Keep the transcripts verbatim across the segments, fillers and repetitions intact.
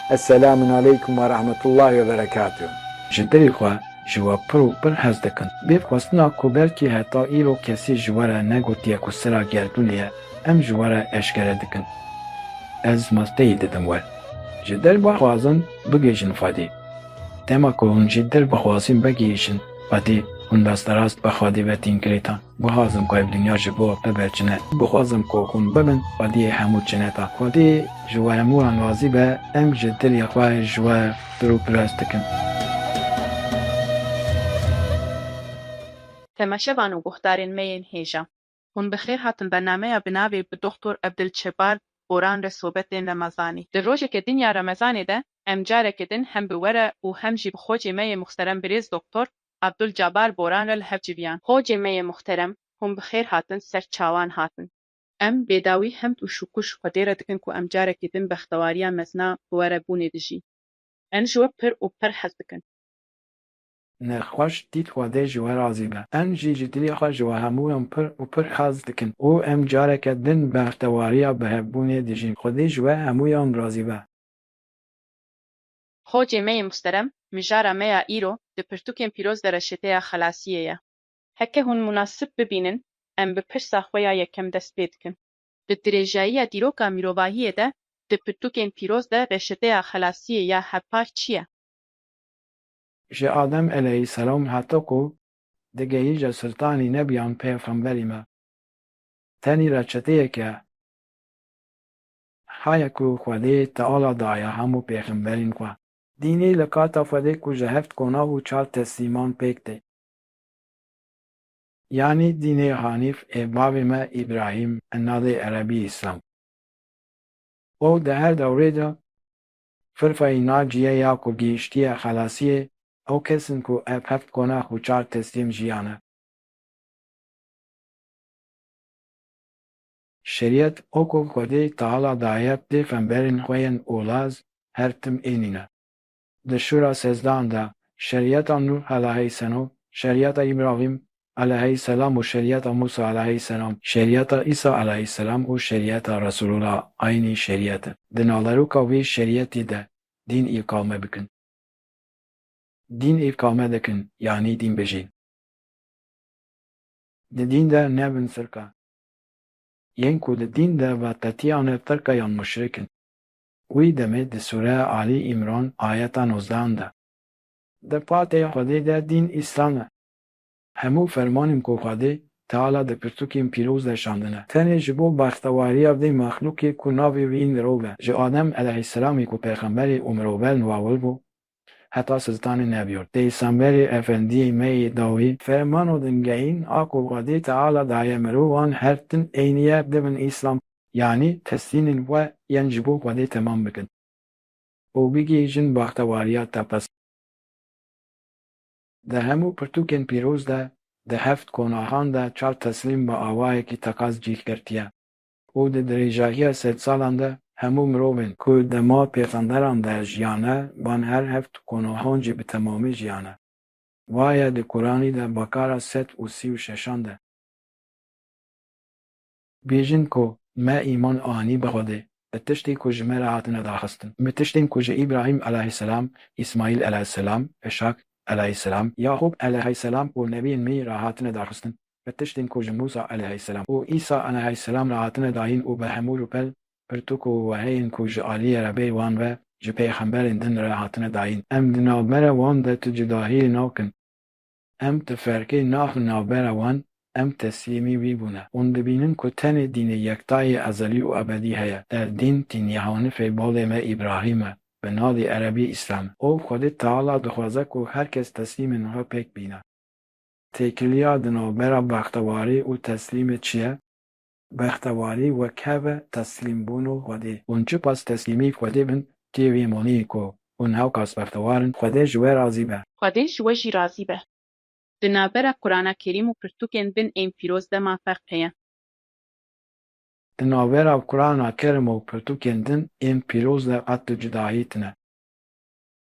Esselamun aleykum ve rahmetullahi ve berekatuh. Ji dilê xwe ji we pir û pir hez dikin. Bê xwestina ku belkî heta îro kesî ji we re negotiye ku sira gerdûnê ye, em ji we re eşkere dikin. Ez masteyî didim we. Ji dil bixwazin bigihîjin Xwedê. Dema ku hûn ji dil bixwazin bigihîjin Xwedê, hûn rasterast bi Xwedê ve tên girêdan. Bixwazim ku ev dinya ji bo te ve çine. Bixwazim ku hûn bibin Xwediyê hemû çineta. Xwedê ji we hemûyan razî be, em ji dilê xwe ji we pir û pir hez dikin. Temaşevan û guhdarên me yên hêja. Hûn bi xêr hatin bernameya bi navê Bi Doktor Ebdilçebar Boran re sohbetên Remezanî. Di rojeke din ya Remezanê de em careke din hem bi we re û hem jî bi xocê me yê muxterem birêz Doktor Abdul Cabar Boran re li hev civiyan. Xocê me yê muxterem, hûn bi xêr hatin, ser çawan hatin. Em bêdawî hemd û şukir ji Xwedê re dikin ku em carekî din bextewariya mezna bi we re bûnê dijî. Em ji we pir û pir hez dikin. Nexweş dît Xwedê ji we razî be. Em jî ji dilê xwe ji we hemûyan pir û pir hez dikin û em careke din bextewariya bi hevbûnê dijîn. Xwedê ji we hemûyan razî be. Xocê me yê musterem, mijara me ya îro di pirtûkên pîroz de reçeteya xelasiyê ye. Heke hûn munasib bibînin, em bi pirsa xwe ya yekem dest pê dikin. Di dirêjayiya dîroka mirovahiyê de, di pirtûkên pîroz de reçeteya xelasiyê ya hevpar çi ye? Ji Adem eleyhîselam heta ku digehîje Sultanî Nebiyan Pêxemberî me. Tenî reçeteyeke heye ku Xwedê Teala daye hemû pêxemberên xwe. Dînê li kata Xwedê ku ji heft konah û çar teslîman pêk tê. Yanî dînê Hanîf ê bavê me Îbrahîm, ena dê erebî Îslam. Û di her dewrê de firfeyî nacîye ya ku gihîştiye xelasiyê, ew kes in ku ev heft konah û çar teslîm jiyane. Şerîet, o ku Xwedê Teala daye pêxemberên xwe yên olaz, her tim ê nîne. Di Şûra Sezdan de, şerîeta Nûh eleyhîselam, şerîeta Îbrahîm eleyhîselam û şerîeta Mûsa eleyhîselam, şerîeta Îsa eleyhîselam û şerîeta Resûlullah eynî şerîet in. Di naveroka vê şerîetê de dîn îqame bikin. Dîn îqame dikin, yanî dîn bijîn. Di dîn de nebin sirka. Yên ku di dîn de vetetiyane tirke yan muşrik in. Wî demê di sûreya Alî Îmran ayeta nozdehan de. Di patê Xwedê de dîn Îslam e. Hemû fermanên ku Xwedê Teala di pirtûkên pîroz de şandine, tenê ji bo bextewariya vê mexlûkê ku navê wî mirov e, ji Adem eleyhîselamê ku pêxemberê û mirovel nûawil bû, heta Siltanê Nebiyot, Pêxemberê Efendiyê me yê dawî, fermano dingehîn a ku Xwedê Teala daye mirovan her tim êniye dibin Îslam, yanî teslîmên xwe yên ji bo Xwedê temam bikin û bigihîjin bextewariya tepes. Di hemû pirtûkên pîroz de, di heft konahan de çar teslîm bi awayekî teqez cih girtiye û di dirêjahiya sedsalan de hemû mirovên ku dema pêxemberan de jiyane, van her heft konahan jî bi temamî jiyane. Wa ye di Quranî de Bekara sed û sî û şeşan de. Bêjin ku me îman anî bi Xwedê, bi tiştên ku ji me re hatine daxistin, bi tiştên ku ji Îbrahîm eleyhîselam, Îsmaîl eleyhîselam, Îshak eleyhîselam, Yaqûb eleyhîselam û nebiyên me re hatine daxistin, bi tiştên ku ji Mûsa eleyhîselam û Îsa eleyhîselam re hatine dayîn û bi hemû rûpel, pirtûk û weheyên ku ji aliyê Rebê wan ve ji pêxemberên din re hatine dayîn. Em di navbera wan de tu cudahiyê nakin. Em tu ferqê naxin navbera wan, em teslîmî wî bûne. Hûn dibînin ku tenê dînê yekta yê ezelî û ebedî heye. Ev dîn dînê hanifê bavê me Îbrahîm e, bi navê erebî Îslam. Û Xwedê Teala dixwaze ku her kes teslîmên xwe pêk bîne. Têkiliya di navbera bextewarî û teslîmê çi ye? Bextewarî wek hev e teslîmbûn û Xwedê. Hûn çiqas teslîmî Xwedê bin, tê wê manî ku hûn hewqas bextewar in, Xwedê ji we razî be. Xwedê ji we jî razî be. Di navbera Qur'ana Kerîm û pirtûkên din ên pîroz de ma ferq heye? Di navbera Qur'ana Kerim û pirtûkên din ên pîroz de qet tu cudahî tine.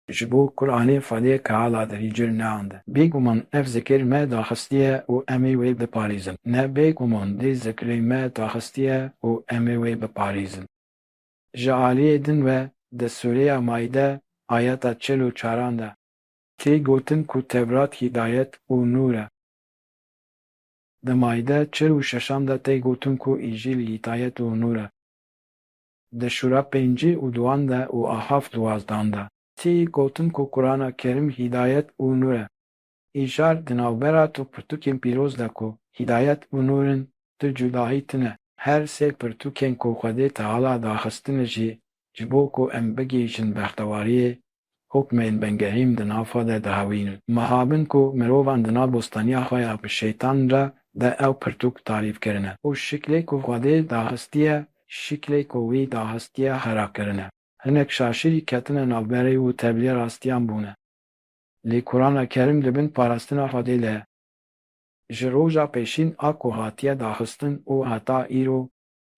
Ji bo Qur'anê Xwedê Teala di vî cil neande. Bêguman ev zikir me daxistiye û em ê wê biparêzin. Ne bêguman dê zikirê me daxistiye û em ê wê biparêzin. Ji aliyê din ve Di Sûreya Maîde, ayeta çil û çaran de, tê gotin ku Tewrat hîdayet û nûr e. Di Maîde çil û şeşan de tê gotin ku Încîl hîdayet û nûr e. Di Şûra pêncî û duan de û Ahaf duwazdan de, tê gotin ku Qur'ana Kerim hîdayet û nûr e. Îcar di navbera tu pirtûkên pîroz de ku hîdayet û nûr in, tu cudahî tine. Her sê pirtûkên ku Xwedê Teala daxistine jî, ji bo ku em bigihîjin bextewariyê, hukmên bingehîn di nav xwe de dihewînin. Mixabin ku mirovan di nav bostaniya xwe ya bi şeytan re de ew pirtûk tarîf kirine û şiklê ku Xwedê daxistiye, şiklê ku wî daxistiye xera kirine. Hinek şaşirî ketine navberê û tevlî rastiyan bûne. Lê Qur'ana Kerim di bin parastina Xwedê de ye. Ji roja pêşîn a ku hatiye daxistin û heta îro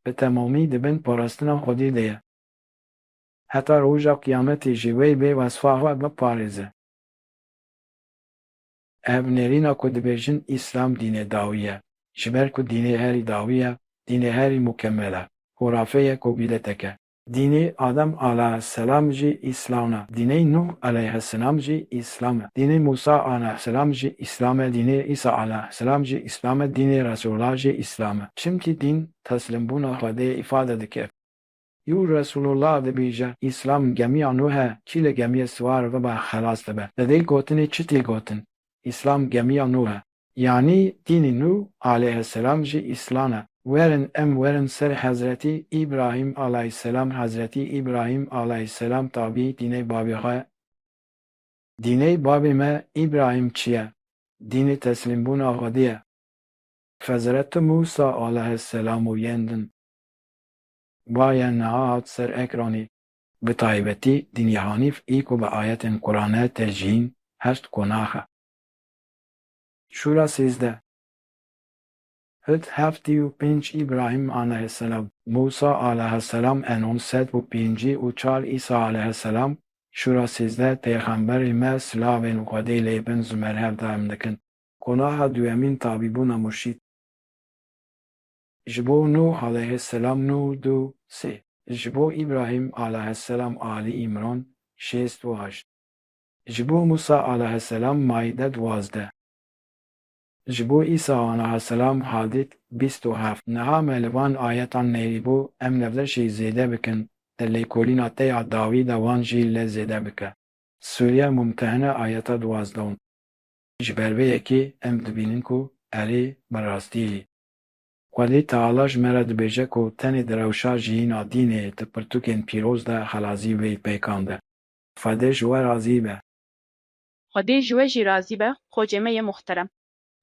bi temamî di bin parastina Xwedê de ye. Heta roja qiyametê jî wê bê wesfa xwe biparêze. Ev nêrîna ku dibêjin Îslam dînê dawî ye, ji ber ku dînê herî dawî ye, dînê herî mukemel e, xurafe ye ku bîdetek e. Dînê Adem aleyhisselam jî Îslam e. Dînê Nuh aleyhisselam jî Îslam e. Dînê Musa aleyhisselam jî Îslam e. Dînê Îsa aleyhisselam jî Îslam e. Dînê Resulullah jî Îslam e. Çimkî dîn teslîmbûna Xwedê îfade dike. Yû Resulullah dibêje, Îslam gemiya Nuh e, kî li gemiyê siwar bibe, xelas dibe. Di vê gotinê çi tê gotin? Îslam gemiya Nuh e. Yanî dînê Nuh aleyhisselam jî Îslam e. Werin em werin ser Hezretî Îbrahîm aleyhisselam. Hezretî Îbrahîm aleyhisselam tabî dînê babê xwe. Dînê babê me Îbrahîm çi ye? Dînê teslîmbûna Xwedê ye. Hezretî Musa aleyhisselam û yên din. Baye niha hat ser ekranê. Bi taybetî dînê Hanîf î ku bi ayetên Qur'ane tê jiyîn heşt konax e. Şûra sêzdeh. Hud heftî û pênc Îbrahîm aleyhisselam, Musa aleyhisselam, Enûn sed û pêncî û çar Îsa aleyhisselam, Şûra sêzdeh Pêxemberê me silavên Xwedê lê bin ji me re hevdayim dikin. Konaxa duyemîn tabîbûna murşîd. Ji bo Nûh aleyhisselam nû du sê. Ji bo Îbrahîm aleyhisselam Alî Îmran şêst û heşt. Ji bo Musa aleyhisselam Maîde duwazdeh. Ji bo Îsa aleyhisselam Hadîd bîst û heft. Niha me li van ayetan nêrîbû, em li vir jî zêde bikin, di lêkolîna te ya dawî de wan jî li zêde bike. Sûreya Mumtehine ayeta duwazdehûn. Ji ber vê yekê em dibînin ku erê bi rastî jî Xwedê Teala ji me re dibêje ku tenê di rewşa jiyîna dînê di pirtûkên pîroz de xelazî wê pêkan de. Xwedê ji we razî be. Xwedê ji we jî razî be, xocê me yê muhterem.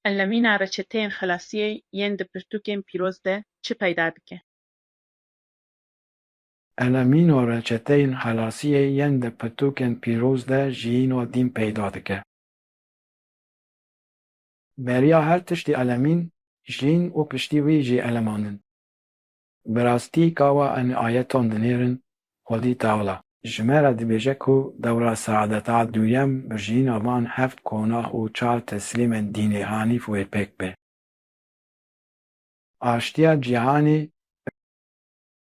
Elemîna reçeteyên xelasiyê yên di pirtûkên pîroz de çi peyda dike? Elemîna reçeteyên xelasiyê yên di pirtûkên pîroz de jiyîna dîn peyda dike. Beriya her tiştî elemîn, jiyîn û piştî wî jî elemandin. Bi rastî ka we em ayetan dinêrin, Xwedî Teala ji me re dibêje ku dewra saadeta duyem bi jiyîna van heft konax û çar teslîmên dînê Hanîf wê pêk bê. Aştiya cîhanê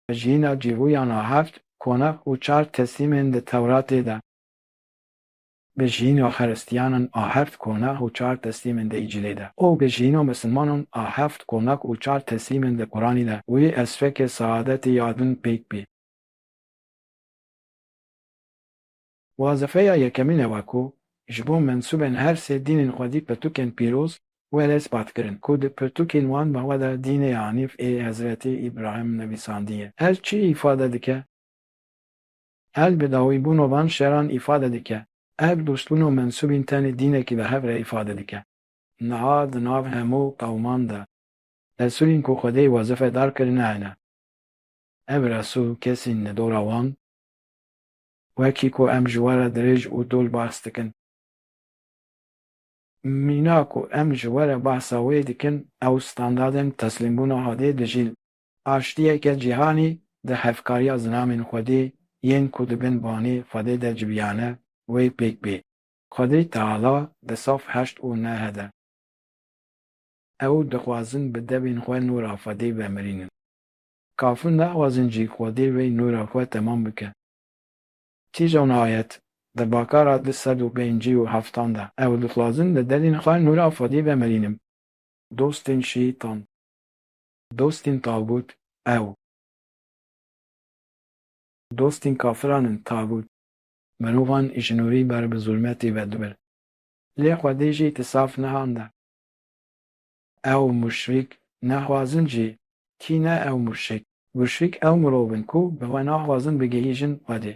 bi jiyîna cîvûyan a heft konax û çar teslîmên di Tewratê de, bi jiyîna Xiristiyanan a heft konax û çar teslîmên di Încîlê de û bi jiyîna misilmanan a heft konax û çar teslîmên di Quranê de wê esfeke saadetê ya din pêk bê. Wazifeya yekemîn ew e ku ji bo mensûbên her sê dînên xwedî pirtûkên pîroz were îspat kirin ku di pirtûkên wan bi xwe de dînê Hanîf ê Hezretî Îbrahîm nivîsandiye. Her çi îfade dike? Her bi dawîbûna van şeran îfade dike. Ev dostbûna mensûbên tenê dînekî bi hev re îfade dike. Niha di nav hemû qewman de Resûlên ku Xwedê wezifedar kirine hene. Ev Resûl kesên li dora wan, wekî ku em ji we re dirêj û dol behs dikin. Mîna ku em ji we re behsa wê dikin, ew standardên teslîmbûna Xwedê dijîn. Aştiyeke cîhanî di hevkariya zilamên Xwedê yên ku di bin banê Xwedê de civiyane, wê pêk bê. Xwedê Teala di Saf heşt û neh de. Ew dixwazin bi devên xwe nûra Xwedê vemirînin. Kafir naxwazin jî Xwedê wê nûra xwe temam bike. Tîja nihayet, di bakara du sed û pêncî û heftan de, ew dixwazin di dilên xwe nûra Xwedê vemirînin. Dostên şeytan. Dostên tagut, ew. Dostên kafiran in, tagut. Mirovan ji nûrî ber bi zulmetê ve dibir. Lê Xwedê jî ti saf nehande. Ew muşrîk nexwazin jî, kî ne ew muşrîk? Muşrîk ew mirov in ku bi xwe naxwazin bigihîjin Xwedê.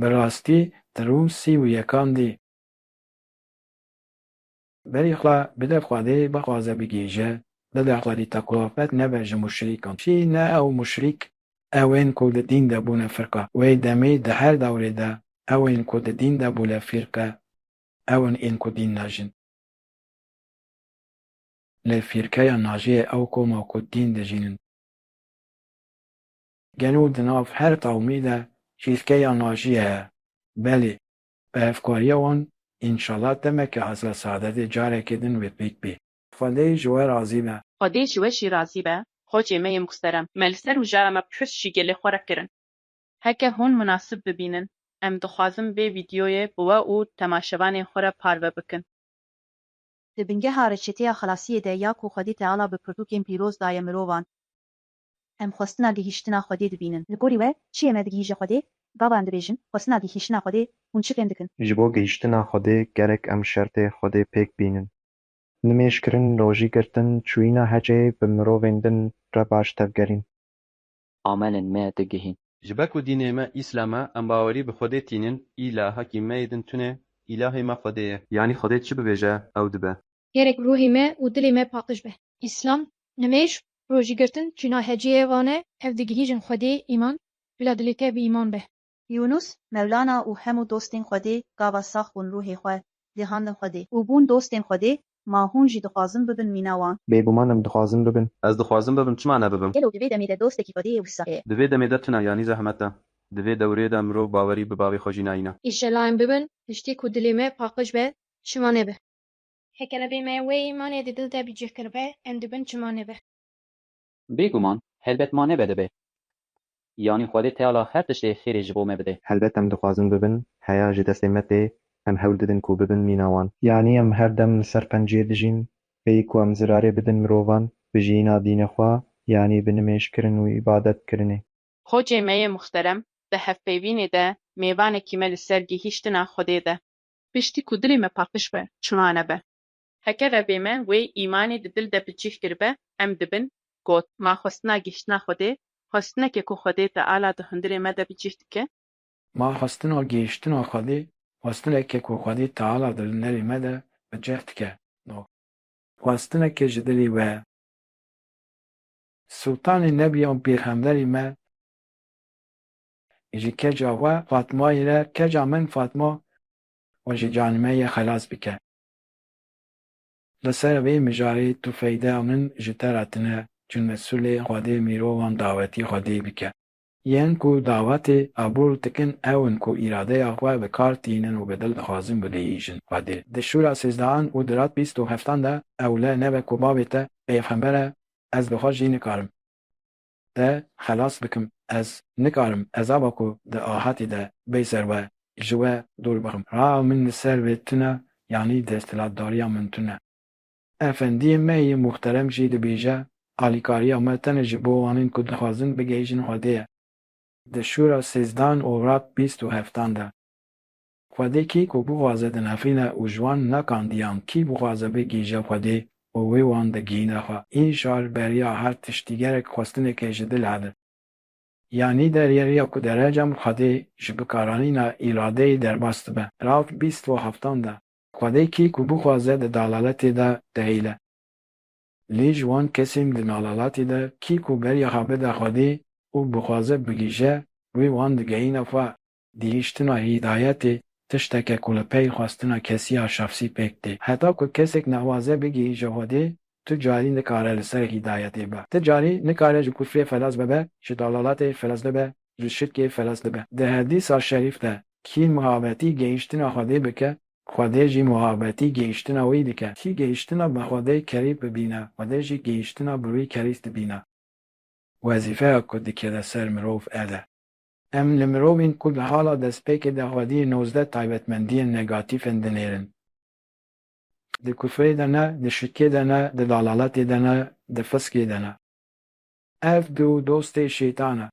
Bi rastî, di rûn sî û yekan dî. Berî xwe bide Xwedê, bixwaze bigihîje, bide Xwedê te ku afet nebe ji muşrîkan. Kî ne ew muşrîk? Ew ên ku di dîn de bûne firqa. Wê demê di her dewrê de ew ên ku di dîn de bûne fîrqe, ew in ên ku dîn najin. Lê fîrkeya najiyê ew koma ku dîn dijînin. Gelo di nav her qewmî de fîrkeya najiyê heye? Belê. Bi hevkariya wan, înşallah demeke Esra Saadetê carekê din wê pêk bê. Xwedê ji we razî be. Xwedê ji we jî razî be. Xocê me yê muxterem, me li ser û jara me pirs jî gelê xwe re kirin. Heke hûn munasib bibînin, em dixwazin vê vîdyoyê bi we û temaşevanên xwe re parve bikin. Di bingeha reçeteya xelasiyê de ya ku Xwedê Teala bi pirtûkên pîroz daye mirovan, em xwestina gihîştina Xwedê dibînin. Li gorî we, çi ye me digihîje Xwedê? Gava em dibêjin, xwestina gihîştina Xwedê, hûn çi fêm dikin? Ji bo gihîştina Xwedê gerek em şertê Xwedê pêk bînin. Nimêjkirin, rojî girtin, çûyîna hecê bi mirovên din re baş tevgerîn. Amelên me digihîn. Ji ber ku dînê me Îslam e, em bawerî bi Xwedê tînin, îlahekî me yê din tune, îlahê me Xwedê ye. Yanî Xwedê çi bibêje, ew dibe. Gerek ruhê me û dilê me paqij be. Îslam, nimêj, rojî girtin, çûna hecê ye, vane, ev digihîjin Xwedê, îman, bila dilê te bi îman be. Yûnus, Mewlana û hemû dostên Xwedê gava sax bûn ruhê xwe gihandin Xwedê û bûn dostên Xwedê, ma hûn jî dixwazin bibin mîna wan? Bêguman em dixwazin bibin. Ez dixwazim bibim, çima nebibim? Gelo di vê demê de dostekî Xwedê yê wisa heye? Di vê demê de tune, yanî zehmet e. Di vê dewrê de mirov bawerî bi bavê xwe jî nayîne. Înşellah em bibin, piştî ku dilê me paqij be, çima nebe? Heke revê me wê îmanê di dil de bi cih kiribe, em dibin çima nebe? Bêguman, helbet ma nebe dibe. Yanî Xwedê Teala her tiştê xêrê ji bo me bide. Helbet em dixwazin bibin, heya ji destê me tê, em hewl didin ku bibin mîna wan. Yanî em her dem li ser penciyê dijîn, peyî ku em zirarê bidin mirovan, bi jiyîna dînê xwe, yanî bi nimêjkirin û îbadetkirinê. Xocê me yê muxterem, di hevpeyvînê de mêvanekî me li ser gihîştina Xwedê de. Piştî ku dilê me paqij be, çima nebe? Heke revê me wê îmanê di dil de bi cih kiribe, em dibin, got, ma xwestina gihiştina Xwedê, xwestineke ku Xwedê Teala di hundirê me de bi cih dike? Ma xwestina gihiştina Xwedê, xwestineke ku Xwedê Teala di hundirê me de bi cih dike? No. Xwestineke ji dilê we. Sultanê Nebiyan Pêxemberê me ji keca we Fatmayê re, keca min Fatma, we ji canê me yê xelas bike. Li ser vê mijarê tu feyda min ji te re tine, çun Resulê Xwedê mirovan dawetî Xwedê bike. Yên ku dawetê qebûl dikin ew in ku îradeya xwe bi kar tînin û bi dil dixwazin bigihîjin Xwedê. Di şûra sêzdehan û di rat bîst û heftan de, ewle nebe ku bavê te pêxember e, ez bi xwe jî nikarim te xelas bikim, ez nikarim ezaba ku di ahatê de bê ser we, ji we dûr bixim. Raa min li ser vê tune, yanî desthilatdariya min tune. Efendiyê me yê muxterem jî dibêje, alîkariya me tenê ji bo wan in ku dixwazin bigihîjin Xwedê ye. Di şûra sêzdan û rat bîst û heftan de. Xwedê kî ku bixwaze dinefrîne û ji wan nekandiyan kî bixwaze bigihîje Xwedê û wê wan digihîne xwe. Înşar beriya her tiştî gerek xwestineke ji dil hebe. Yanî deriyeriya ku derecem Xwedê ji bikaranîna îradeyê derbas dibe. Rat bîst û heftan de. Xwedê kî ku bixwaze di dalaletê de dihêle. Lê ji wan kesên di dalaletê de kî ku beriya xwe bide Xwedê û bixwaze bigihîje, wê wan digehîne xwe. Gihîştina hîdayetê tişteke ku li pey xwestina kesiya şexsî pêk tê. Heta ku kesek nexwaze bigihîje Xwedê, tu carî nikare li ser hîdayetê be. Ti carî nikare ji kufrê xelas bibe, ji dalaletê xelas dibe, ji şirkê xelas dibe. Di hedîsa şerîf de, kî muhabetî gihîştina Xwedê bike, Xwedê jî muhabetî gihîştina wî dike. Kî gihîştina bi Xwedê kerî bibîne, Xwedê jî gihîştina bi wî kerî dibîne. Wezîfeya ku dikeve ser mirov ev e. Em li mirovên ku di hala destpêkê de xwedî nozdeh taybetmendiyên negatîfên dinêrin. Di kufrê de ne, di şirkê de ne, di dalaletê de ne, di fiskê de ne. Ev du dostê şeytan e.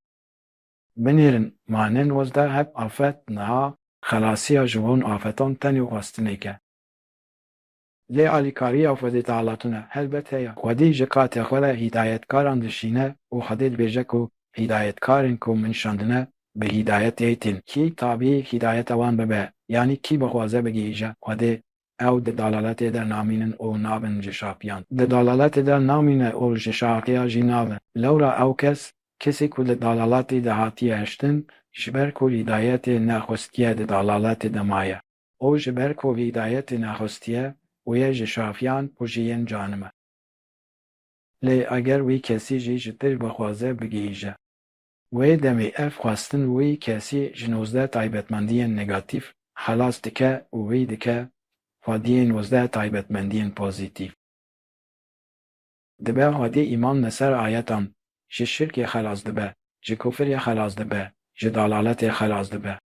Binêrin, ma ne nozdeh heb afet, niha xelasiya ji wan afetan tenê xwestinêk e. Lê alîkariya Xwedê Teala tune, helbet heye. Xwedê ji qatê xwe re hîdayetkaran dişîne û Xwedê dibêje ku hîdayetkarên ku min şandine, bi hîdayetê tên. Kî tabî hîdayeta wan bibe, yanî kî bixwaze bigihîje Xwedê, ew di dalaletê de namînin û nabin ji şafiyan. Di dalaletê de namîne û ji şafiya jî nabin. Lewra ew kes, kesê ku di dalaletê de hatiye hiştin, ji ber ku hîdayetê nexwestiye di dalaletê de maye. Û ji ber ku hîdayetê nexwestiye, wê ji şafiyan û ji yên canim e. Lê eger wî kesî jî ji tişt bixwaze bigihîje. Wê demê ev xwestin wî kesî ji nozdeh taybetmendiyên negatîf xelas dike û wî dike xwediyê nozdeh taybetmendiyên pozîtîf. Dibe xwedî îman li ser ayetan, ji şirkê xelas dibe, ji kufrê xelas dibe, ji dalaletê xelas dibe.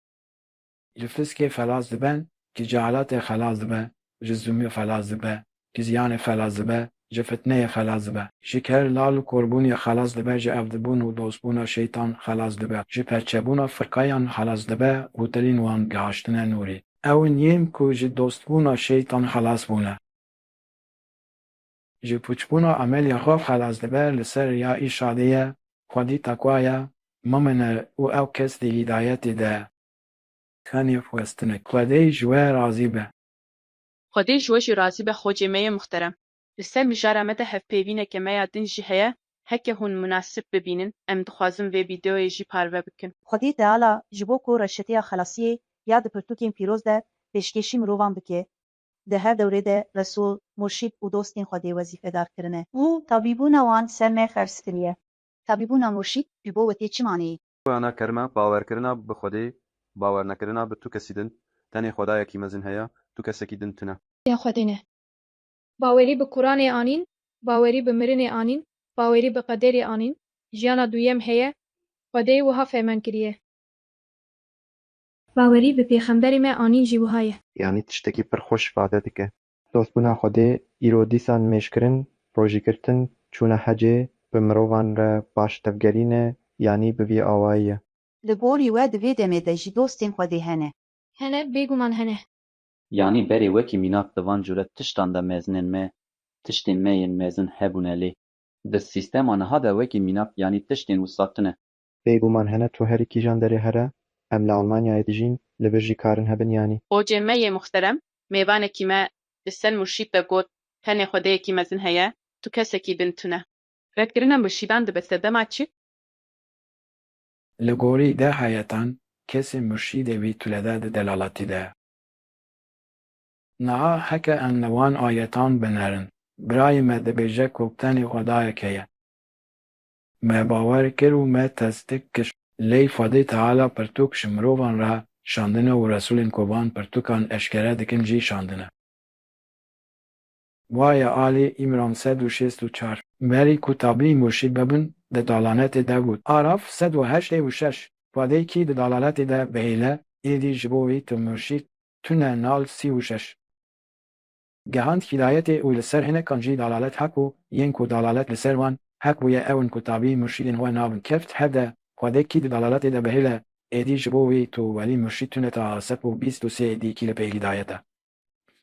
Ji fiskê xelas dibe, ji cehaletê xelas dibe, ji zulmê xelas dibe, ji ziyanê xelas dibe, ji fitneyê xelas dibe. Ji ker, lal û korbûnê xelas dibe, ji evdibûn û dostbûna şeytan xelas dibe, ji perçebûna firqeyan xelas dibe û dilên wan gihaştine nûrê. Ew in yên ku ji dostbûna şeytan xelas bûne. Ji pûçbûna emelê xwe xelas dibe, li ser riya îşadê ye, xwedî teqwa ye, mumin e û ew kes di hîdayetê de ye. Tenê xwestin e. Xwedê ji we razî be. Xwedê ji we jî razî be xocê me yê muxterem. Li ser mijara me de hevpeyvîneke me ya din jî heye, heke hûn munasib bibînin, em dixwazin vê vîdeoyê jî parve bikin. Xwedê Teala ji bo ku reşetiya xelasiyê ya di pirtûkên pîroz de pêşkêşî mirovan bike, di her dewrê de resûl, murşîd û dostên Xwedê wezîfedar kirine û tabîbûna wan ser me ferz kiriye. Tabîbûna murşîd ji bo we tê çi maneyê? Ana kerime, bawerkirina bi Xwedê, bawernekirina bi tu kesî din, tenê Xwedayekî mezin heye, tu kesekî din tune. Ya Xwedê ne. Bawerî bi Quranê anîn, bawerî bi mirinê anîn, bawerî bi qederê anîn, jiyana duyem heye, Xwedê wiha ferman kiriye. Bawerî bi pêxemberê me anîn jî wiha ye. Yanî tiştekî pir xweş îfade dike. Dostbûna Xwedê, îro dîsan mêşkirin, rojîgirtin, çûna hecê, bi mirovan re baş tevgerî ne, yanî bi vî awayî ye. Li gorî we di vê demê de jî dostên Xwedê hene? Hene, bêguman hene. Yanî berê wekî mînak di van cûre tiştan de mezinên me, tiştên me yên mezin hebûne lê. Di sîstema niha de wekî mînak yanî tiştên wisa tune. Bêguman hene tu herî kîjan derê here, em li Almanyayê dijîn, li vir jî karin hebin yanî. Xocê me yê muxterem, mêvanekî me li ser murşîd de got, tenê Xwedeyekî mezin heye, tu kesekî din tune. Redkirina murşîdan dibe sedema çi? Li gorî de heyetan, kesê murşîdê wî tune de di delaletî de ye. Niha heke em li wan ayetan binerin, birayê me dibêje ku tenê Xwedayek heye. Me bawer kir û me tesdîq kir. Lê Xwedê Teala pirtûk ji mirovan re şandine û resûlên ku van pirtûkan eşkere dikin jî şandine. Waye Alî Îmran sed û şêst û çar. Berî ku tabî murşîd bibin, di dalanetê de bû. Araf sed û heştê û şeş. Xwedê kî di dalanetê de bihêle, êdî ji bo wî tu murşîd tune nal sî û şeş. Gehand hîdayetê û li ser hinekan jî dalalet hak bû, yên ku dalalet li ser wan hak bûye ew in ku tabî murşîdên xwe nabin. Keft hevde. Xwedê kî di dalaletê de bihêle, êdî ji bo wî tu welî murşîd tune ta sed û bîst û sê êdî kî li pey hîdayet e.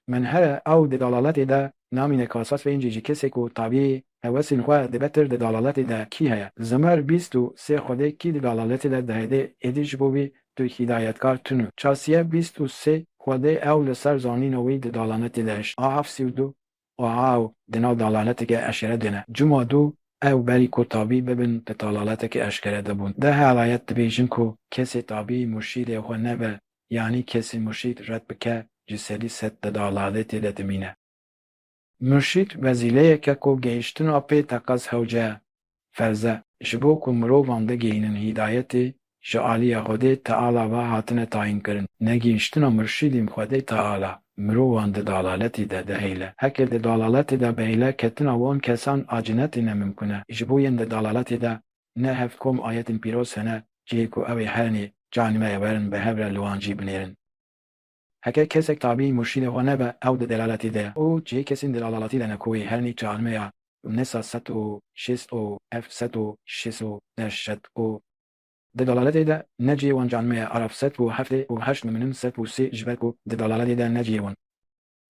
Min here ew di dalaletê de namîne kasas ve încî ji kesê ku tabî hewesên xwe dibe tir di dalaletê de kî heye. Zimer bîst û sê Xwedê kî di dalaletê de dihêdê êdî ji bo wî tu hîdayetkar tune. Çasiye bîst û sê Xwedê ew li ser zanîna wî di dalanetê de hişt. A heft sî û du Aha ew di nav dalaleteke eşkere de ne. Cuma du ew berî ku tabî bibin di dalaleteke eşkere de bûn. Di her ayet dibêjin ku kesê tabî murşîdê xwe nebe, yanî kesê murşîd red bike, ji sedî sed di dalaletê de dimîne. Murşîd wezîleyeke ku gehiştina pê teqez hewce ye. Ferz e, ji bo ku mirovan bigihînin hîdayetê, ji aliyê Xwedê Teala ve hatine tayînkirin. Negihiştina murşîdên Xwedê Teala mirovan di dalaletê de dihêle. Heke di dalaletê de bihêle, ketina wan kesan a cinetê ne mimkun e. Ji bo yên di dalaletê de ne heft kom ayetên pîroz hene, cihê ku ew ê herenê canime ye, werin bi hev re li wan jî binêrin. Heke kesek tabî murşîdê xwe nebe, ew di delaletê de ye û cihê kesên di delaletê de ne ku wê hernê canime ya nesa sed û şêst û heft, sed û şêst û deş, sed û di delaletê de ne cihê wan canime ye, araf sed û heftê û heşt miminin sed û sê ji ber ku di delaletê de ne cihê wan.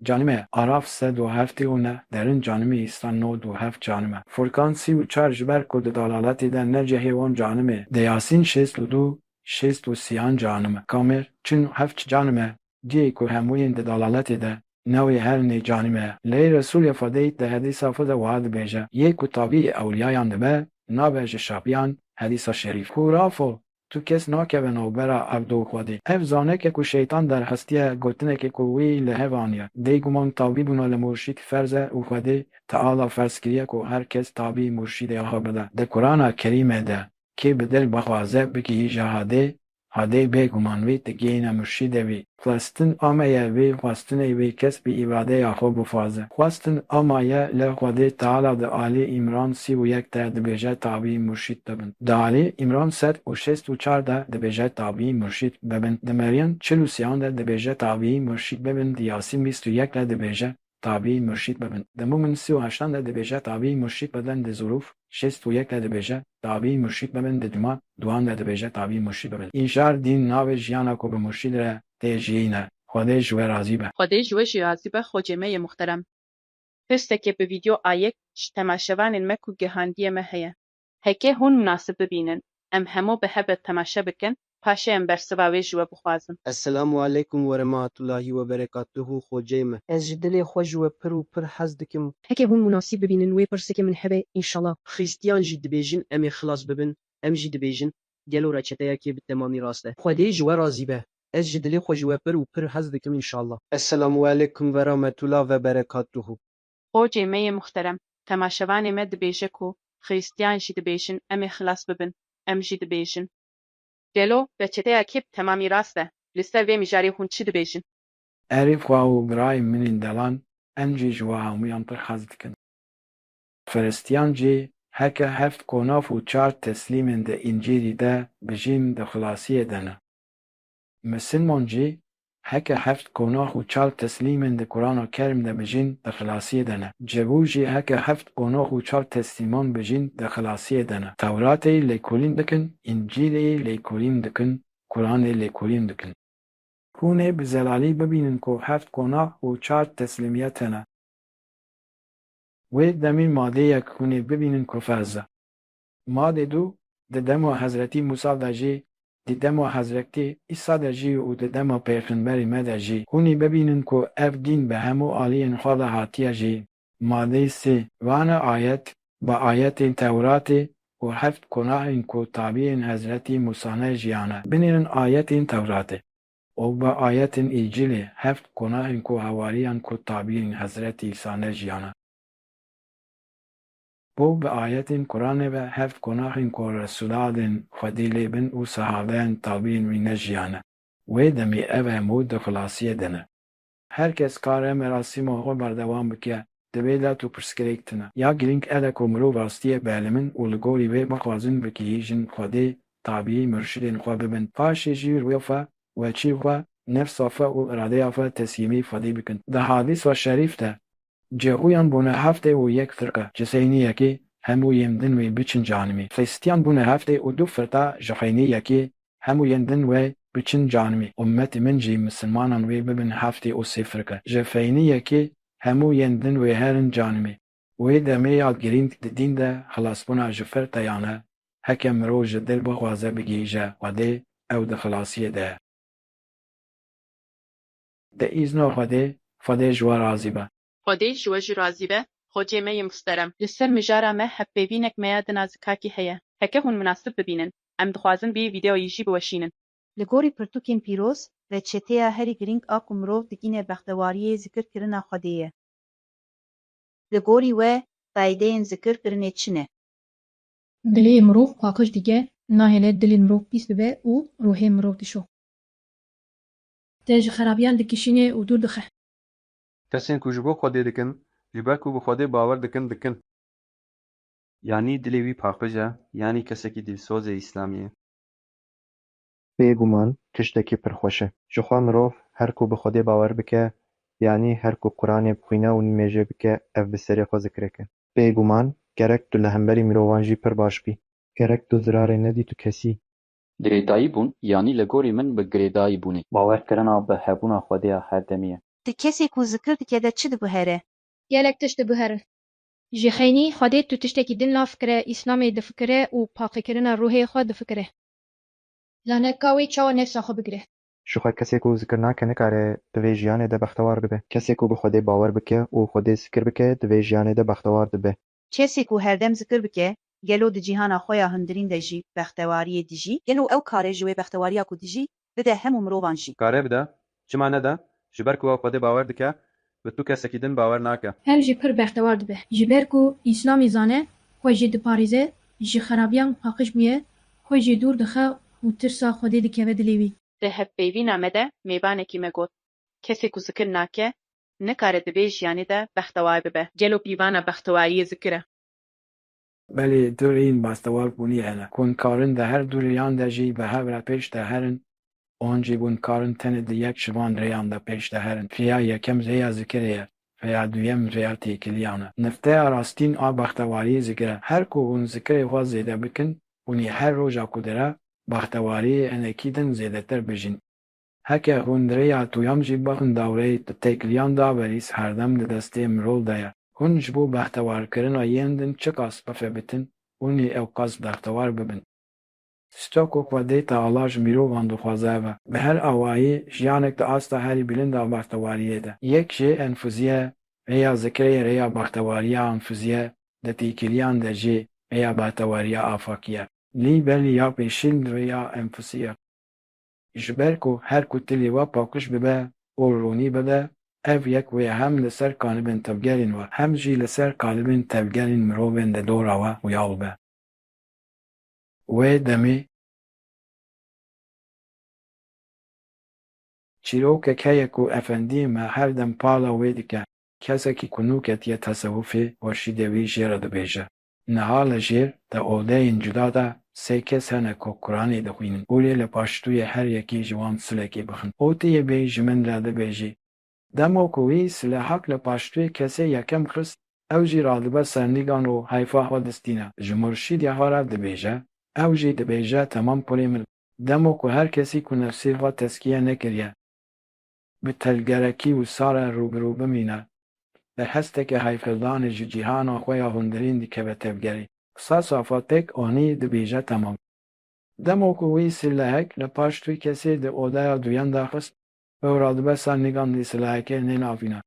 Canime, araf sed û heftê û neh, derin canimî, îstan nod û heft canime. Furkan sî û çar ji ber ku di dalaletê de ne cihê wan canimê. Di Yasîn şêst û du, şêst û sîyan canime. Kamêr, çil û heft canime. Cihê ku hemûyên di dalaletê de ne wê hernê canime. Lê Resûlê Xwedê di hedîsa xwe de wiha dibêje, yê ku tabî ewliyayan dibe, nabe ji şapiyan, hedîsa şerîf. Xurafo, tu kes nakeve navbera erd û Xwedê. Ev zaneke ku şeytan derhestiye, gotinekê ku wî li hev aniye. Bêguman tabîbûna li murşîd ferz e û Xwedê Teala ferz kiriye ku her kes tabî murşîdê xwe bide. Di Qur'ana Kerîmê de, kê bi dil bixwaze bigihîje Xwedê, Xwedê bêguman wî digihîne murşîdê wî. Xwestin amaye wê xwestinê wê kes bi îradeya xwe bixwaze. Xwestin amaye li Xwedê Teala di Alî Îmran sî û yek de dibêje tabî murşîd bibin. Di Alî Îmran sed û şêst û çar de dibêje tabî murşîd bibin. Di Meryem çil û sêyan de dibêje tabî murşîd bibin. Di Yasîn bîst û yek de dibêje tabî murşîd bibin. Di Mûmin sî û heştan de dibêje tabî murşîd bibin. Di Zurûf şêst û yek de dibêje tabî murşîd bibin. Di Cuma duan de dibêje tabî murşîd bibin. Înşar dîn navê jiyana ku bi murşîd re tê jiyîne. Xwedê ji we razî be. Xwedê ji we jî razî be, xocê me yê muhterem. Pirsekê bi vîdyo a yek ji temaşevanên me ku gihandiye me heye. Heke hûn munasib bibînin, em hemû bi hev re temaşe bikin, paşê em bersiva wê ji we bixwazin. Esselamu aleykum we rematullahî we berekatuhu, xoceyê me. Ez ji dilê xwe ji we pir û pir hez dikim. Heke hûn munasîb bibînin wê pirsekê min hebe, înşallah. Xristiyan jî dibêjin em ê xilas bibin, em jî dibêjin, gelo reçeteyekê bi temamî rast e? Xwedê ji we razî be. Ez ji dilê xwe ji we pir û pir hez dikim, înşallah. Esselamu aleykum ve rahmetullah ve berekatuhu. Xocê me yê muhterem, temaşevanê me dibêje ku Xristiyan jî dibêjin em ê xilas bibin, em jî dibêjin. Gelo reçeteyekê bi temamî rast e? Li ser vê mijarê hûn çi dibêjin? Erê, xwe û birayên min ên delan, em jî ji we hemûyan pir hez dikin. Xiristiyan jî heke heft qonax û çar teslîmên di Încîlî de bijîn di xilasiyê de ne. Misilman jî heke heft qonax û çar teslîmên di Qur'ana Kerîm de bijîn di xilasiyê de ne. Cevû jî heke heft qonax û çar teslîman bijîn di xilasiyê de ne. Tewratê lêkolîn dikin, Încîlê lêkolîn dikin, Qur'anê lêkolîn dikin. Hûn ê bi zelalî bibînin ku heft qonax û çar teslîmiyet hene. Wê demî madê yek hûn ê bibînin ku ferz e. Madê du, di dema Hezretî Mûsa de jî, di dema Hezretî Îsa de jî û di dema pêxemberê me de jî hûn ê bibînin ku ev dîn bi hemû aliyên xwe ve hatiye jî. Madê sê, vana ayet, bi ayetên Tewratê û heft qonaxên ku tabiyên Hezretî Mûsa ne jiyane, binêrin ayetên Tewratê. Û bi ayetên Încîlê, heft qonaxên ku hewariyan ku tabiyên Hezretî Îsa ne jiyane. Û bi ayetên Qur'anê ve heft qonaxên ku Resuladên Xwedî lê bin û sehabeyên tabiyên wî ne jiyane. Wê demî ev hemû di xilasiyê de ne. Her kes kare merasîma xwe berdewam bike, di vê de tu pirsgirêk tune. Ya girîng ev e ku mirov rastiyê bielimin û li gorî wê bixwazin bigihîjin Xwedê, tabî murşidên xwe bibin. Paşê jî rûya xwe, weçî xwe, nefsa xwe û iradeya xwe teslîmî Xwedê bikin. Di hadîsa şerîf de, cihûyan bûne heftê û yek firqe, ji xeynî yekê hemû yên din wê biçin canimê. Xristiyan bûne heftê û du firqe, ji xeynî yekê hemû yên din wê biçin canimê. Ummetê min jî misilmanan wê bibin heftê û sê firqe, ji xeynî yekê hemû yên din wê herin canimê. Wê demê ya girîng di dîn de xilasbûna ji firqeyan e, heke mirov ji dil bixwaze bigihîje Xwedê, ew di xilasiyê de ye. Bi îzna Xwedê, Xwedê ji we razî be. Xwedê ji we jî razî be, xocê me yê muhterem. Li ser mijara me hevpeyvînek me ya di nazikakî heye. Heke hûn minasib bibînin, em dixwazin vî vîdeoyî jî biweşînin. Li gorî pirtûkên pîroz, reçeteya herî girîng a ku mirov digîne bextewariyê zikirkirina Xwedê ye. Li gorî we, faydeyên zikirkirinê çi ne? Dilê mirov paqij dike, nahêle dilê mirov pîs dibe û ruhê mirov dişo. Te ji xerabiyan dikişîne û dûr dixe. Kesên ku ji bo Xwedê dikin, ji ber ku bi Xwedê bawer dikin, dikin. Yanî dilê wî paqij e, yanî kesekî dilsozê Îslamî ye. Bêguman tiştekî pir xweş e. Jixwe mirov her ku bi Xwedê bawer bike, yanî her ku Quranê bixwîne û nimêje bike, ev bi serê xwe zikirek e. Bêguman gerek tu li hemberî mirovan jî pir baş bî. Gerek tu zirarê nedî tu kesî. Girêdayîbûn, yanî li gorî min bi girêdayîbûnê. Bawerkirina bi hebûna Xwedê ya herdemî ye. Ti kesê ku zikir dike de çi diguhere? Gelek tişt diguherin. Ji xeynî Xwedê tu tiştekî din lav kire, Îslamê difikire û paqîkirina ruhê xwe difikire. La ne ka wê çawa nefsa xwe bigire. Jixwe kesê ku zikir nake nikare di vê jiyanê de bextewar bibe. Kesê ku bi Xwedê bawer bike û Xwedê zikir bike di vê jiyanê de bextewar dibe. Kesê ku herdem zikir bike, gelo di cîhana xwe ya hundirîn de jî bextewariyê dijî? Gelo ew kare ji wê bextewariya ku dijî, bide hemû mirovan jî? Kare bide, çima nede? Ji ber ku ew Xwedê bawer dike, bi tu kesekî din bawer nake. Ev jî pir bextewar dibe. Ji ber ku Îslamê zane, xwe jê diparêze, ji xerabiyan paqij bûye, xwe jê dûr dixe û tirsa Xwedê dikeve dilê wî. Di hevpeyvîna me de mêvanekî me got, kesê ku zikir nake, nikare di vê jiyanê de bextewar bibe. Gelo pîvana bextewariyê zikir e? Belê, du rêyên bextewaribûnê hene, ku hûn karin di her du rêyan de jî bi hev re pêş de herin, an jî hûn karin tenê di yek ji van rêyan de pêş de herin. Rêya yekem rêya zikirê ye, rêya duyem rêya têkiliyan e. Nifteya rastîn a bextewariyê zikir e. Her ku hûn zikirê xwe zêde bikin, hûn ê her roja ku dire bextewariyê hinekî din zêdetir bijîn. Heke hûn di rêya duyem jî bixin dawreyê di têkiliyan de berîs herdem di destê mirov de ye. Hûn ji bo bextewarkirina yên din çiqas bifebitin, hûn ê ewqas bextewar bibin. Tişta ku Xwedê Teala ji mirovan dixwaze ev e, bi her awayî jiyanek di asta herî bilind a bextewariyê de. Yek jê enfuzî ye, rêya zikirê rêya bextewariya enfuzî ye, di têkiliyan de jî rêya bextewariya afakî ye. Lî belî ya pêşîn rêya enfusî ye. Ji ber ku her ku tilê we paqij bibe û ronî bibe, ev yek wê hem li ser kalibên tevgerên we, hem jî li ser kalibên tevgerên mirovên di dora we xuya bibe. Wê demê çîrokek heye ku efendiyê me her dem pala wê dike. Kesekî ku nû ketiye tesewufê, Xurşîdê wî jê re dibêje. Niha li jêr di odeyên cuda de sê kes hene ku Quranê dixwînin û lê li paştûyê her yekî ji wan silekê bixin. Û tu yê bêyî ji min re dibêjî. Dema ku wî silehek li paştûyê kesê yekem xist, ew jî radibe ser nîgan û heyfa xwe distîne. Ji Murşîdê xwe re dibêje, ew jî dibêje, temam kurê min. Dema ku her kesî ku nefsê xwe tezkiye nekiriye, bi telgerekî wisa re rû bi rû bimîne, bi hesteke heyfhildanê ji cîhana xwe ya hundirîn dikeve tevgerê. Qisasa xwe têk anî dibêje, temam. Dema ku wî silehek li paştûyê kesê di odeya duyem de xist, ew radibe ser nîgan lê silehekê nêlavîne.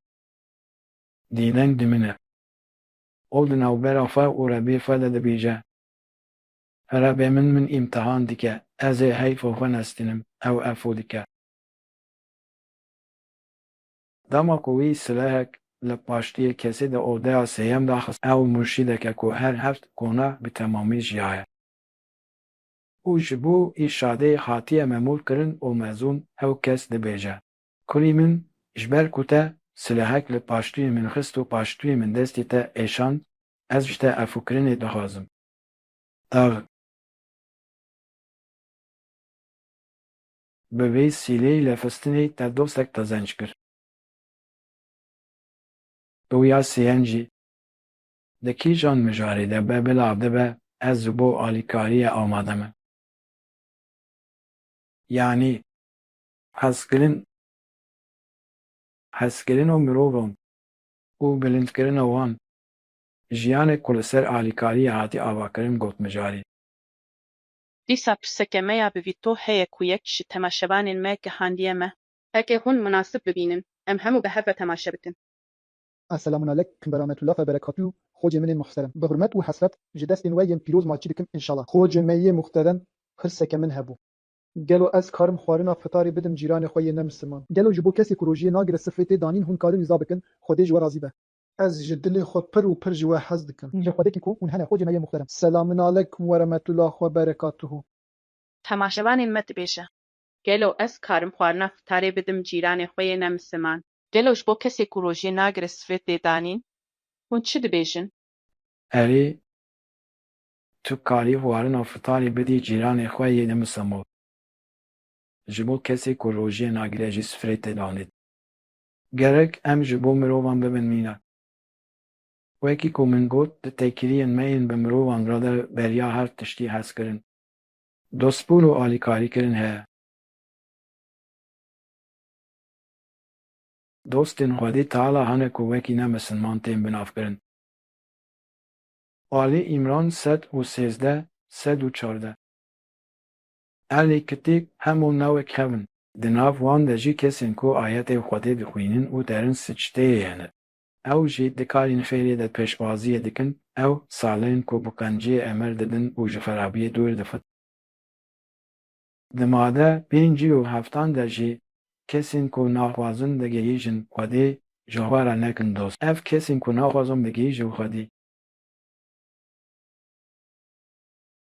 Dîdeng dimîne. Û di navbera xwe û Rebê xwe de dibêje, Rebê min, min îmtihan dike, ez ê heyfa xwe nestînim, ew efû dike. Dema ku wî silehek li paştiyê kesê di odeya sêyem de xist, ew murşîdek e ku her heft kona bi temamî jiyaye. Û ji bo îrşadê hatiye memûrkirin û mezûn, ew kes dibêje, Kurî min, ji ber ku te silehek li paştûyê min xist û paştûyê min destê te êşand, ez ji te efûkirinê dixwazim. Dax. Bi vê sîleyî lefistinê te dostek qezenc kir. Û ya sêyem jî, di kîjan mijarê de be bila dibe, ez ji bo alîkariyê amade me. Yanî, hezkirin, hezkirina mirovan û bilindkirina wan, jiyanek ku li ser alîkariyê hatî avakirin got mijarê. Dîsa pirseke me ya bi vîto heye ku yek ji temaşevanên me gihandiye me. Heke hûn minasib bibînin, em hemû bi hev re temaşe bikin. Esselamun aleykum ve rahmetullah ve berekatuhu, xocê min ê muhterem. Bi hurmet û hesret ji destên we yên pîroz malçî dikim, înşallah. Xocê me yê muhterem, pirseke min hebû. Gelo ez karim xwarina fitarê bidim cîranê xwe yê ne misilman? Gelo ji bo kesê ku rojiyê nagire sifrê tê danîn hûn karin îza bikin, Xwedê ji we razî be. Ez ji dilê xwe pir û pir ji we hez dikim. Ji Xwedê kî ku hûn hene, xocê me yê muhterem. Selamun aleykum ve rahmetullah ve berekatuhu. Temaşevanên me dibêje, Gelo ez karim xwarina fitarê bidim cîranê xwe yê ne misilman? Gelo ji bo kesê ku rojiyê nagire sifrê tê danîn, hûn çi dibêjin? Erê, tu karî xwarina fitarê bidî cîranê xwe yê ne misilman. ji bo kesê ku rojiyê nagire jî sifrê tê danê. Gerek em ji bo mirovan bibin mînak. Wekî ku min got, di têkiliyên me yên bi mirovan re de beriya her tiştî hezkirin, dostbûn û alîkarîkirin heye. Dostên Xwedê Teala hene ku wekî ne misilman tên binavkirin. Alî Îmran sed û sêzdeh, sed û çardeh. Ehlê kitêb hemû ne wek hev in. Di nav wan de jî kesên ku ayetê Xwedê dixwînin û derin sicdeyê hene. Ew jî di karên xêrê de pêşwaziyê dikin, ew salên ku bi qenciyê emir didin û ji xerabiyê dûr dixin. Di made pêncî û heftan de jî kesên ku naxwazin bigihîjin Xwedê, ji xwe re nekin dost. Ev kesên ku naxwazin bigihîjin Xwedê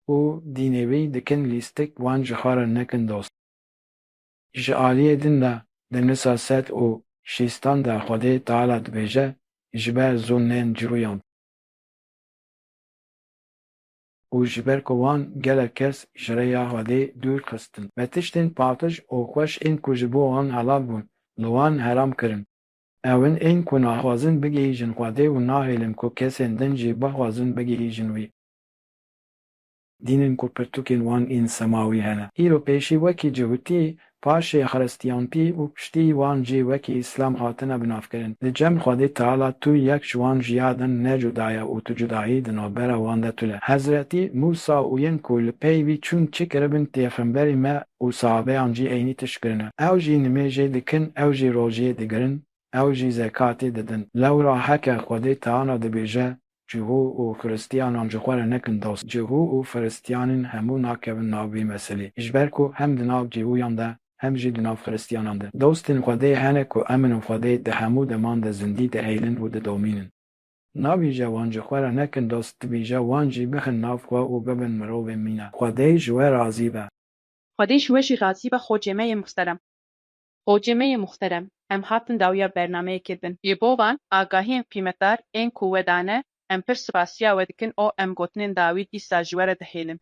û dînê wî dikin lîstik, wan ji xwe re nekin dost. Ji aliyê din de, di Nisa sed û şêstan de Xwedê Teala dibêje, ji ber zûnên Cihûyan û ji ber ku wan gelek kes ji rêya Xwedê dûr xistin, me tiştên paqij û xweş ên ku ji bo wan helal bûn, li wan heram kirin. Ew in ên ku naxwazin bigihîjin Xwedê û nahêlin ku kesên din jî bixwazin bigihîjin wî. Dînên ku pirtûkên wan ên semawî hene. Îro pêşî wekî Cihûtî, paşê Xiristiyantî û piştî wan jî wekî Îslam hatine binavkirin. Di cem Xwedê Teala tu yek ji wan ji ya din ne cuda ye û tu cudahî di navbera wan de tune. Hezretî Mûsa û yên ku li pey wî çûn çi kiribin pêxemberê me û sahabeyan jî eynî tişt kirine. Ew jî nimêjê dikin, ew jî rojiyê digirin, ew jî zekatê didin. Lewra heke Xwedê Teala dibêje, Cihû û Xiristiyanan ji xwe re nekin dost. Cihû û Xiristiyanên hemû nakevin nav vê meselê. Ji ber ku hem di nav Cihûyan de, hem jî di nav Xiristiyanan de. Dostên Xwedê hene ku eminin Xwedê di hemû deman de zindî dihêlin û didomînin. Nabêje wan ji xwe re nekin dost, dibêje wan jî bixin nav xwe û bibin mirovên mînak. Xwedê ji we razî be. Xwedê ji we jî razî be xocê me yê muxterem. Xocê me yê muxterem, em hatin dawiya bernameyekê din. Ji bo van agahiyên qîmetdar ên ku we dane, em pir spasiya we dikin û em gotinên dawî dîsa ji we re dihêlin.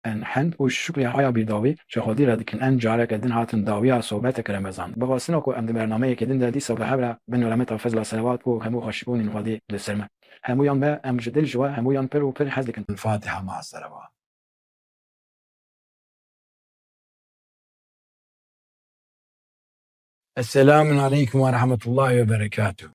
Em hend û şukriyaya bêdawî ji Xwedê re dikin. Em careke din hatin dawiya sohbeteke Remezan. Bi xwestina ku em di bernameyekê din de dîsa bi hev re bin remeta fezla selewat û hemû xweşbûnên Xwedê li ser me. Hemûyan me, em ji dil ji we hemûyan pir û pir hez dikin. Fatiha ma ser we. Esselamun aleykum ve rahmetullahi ve berekatuh.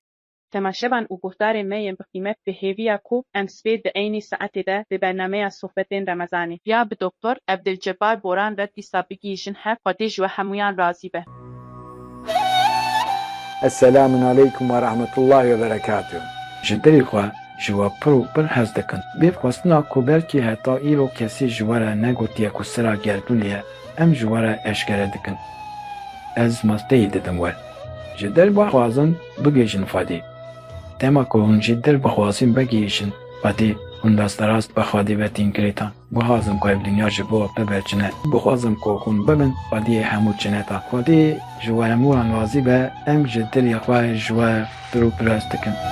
Temaşevan û guhdarên me yên bi qîmet, bi hêviya ku em sibê di eynî saetê de di bernameya sohbetên Remezanê ya bi Doktor Evdilcebar Boran re dîsa bigihîjin hev, Xwedê ji we hemûyan razî be. Esselamun aleykum ve rahmetullahi ve berekatuh. Ji dilê xwe ji we pir û pir hez dikin. Bê xwestina ku belkî heta îro kesî ji we re negotiye ku sira gerdûnê ye, em ji we re eşkere dikin. Ez masteyî didim we. Ji dil bixwazin bigihîjin Xwedê. Dema ku hûn ji dil bixwazin bigihîjin Xwedê, hûn rasterast bi Xwedê ve tên girêdan. Bixwazim ku ev dinya ji bo bibe çine. Bixwazim ku hûn bibin Xwediyê hemû çinetan. Xwedê ji we hemûyan razî be, em ji dilê xwe ji we pir û pir hez dikin.